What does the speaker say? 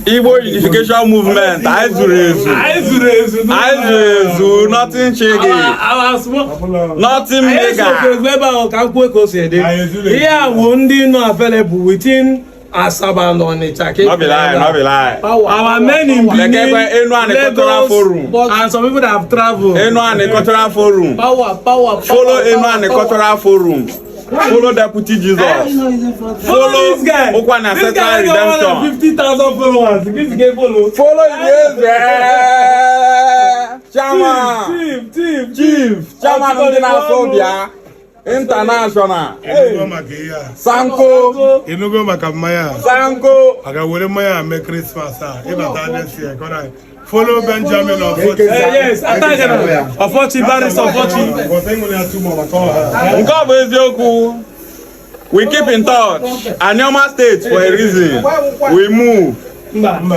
Igbo Unification Movement, anyị zuru ezu. Anyị zuru ezu. Anyị zuru ezu, nothing chigi. Our small Nothing anyị mega. sokwere ebe ahụ ka m kwuo ka o si dị. Ihe a bụ ndị nọ available within Asaba na Onitsha ka No be lie, no be lie. Our men in Benin, Lekekwe Enuani Cultural Lagos, Forum. and some people that have traveled. Enuani Cultural Forum. Power, power. Follow Enuani Cultural Forum. Follow Deputy Jesus. Follow this guy. Ụkwana This guy Ancestral get more than Redemption. 50,000 followers. This guy follow. Follow Igweze. Chairman. Chief, chief, Chief. Chairman ndị na-asọ bịa. International. Ịnụgo maka ihe a? Sanko. Ịnụgo maka mmanya a? Sanko. A ga-were mmanya a mee Christmas a ịbata next year kọrọ anyị. Follow Benjamin Ofochi. Yes, Atagana. Ofochi, Barrister Ofochi. But enwere ya tumor maka ọha. Nke ọ bụ eziokwu. We keep in touch. Anioma State for a reason. We move. Mba. Mba.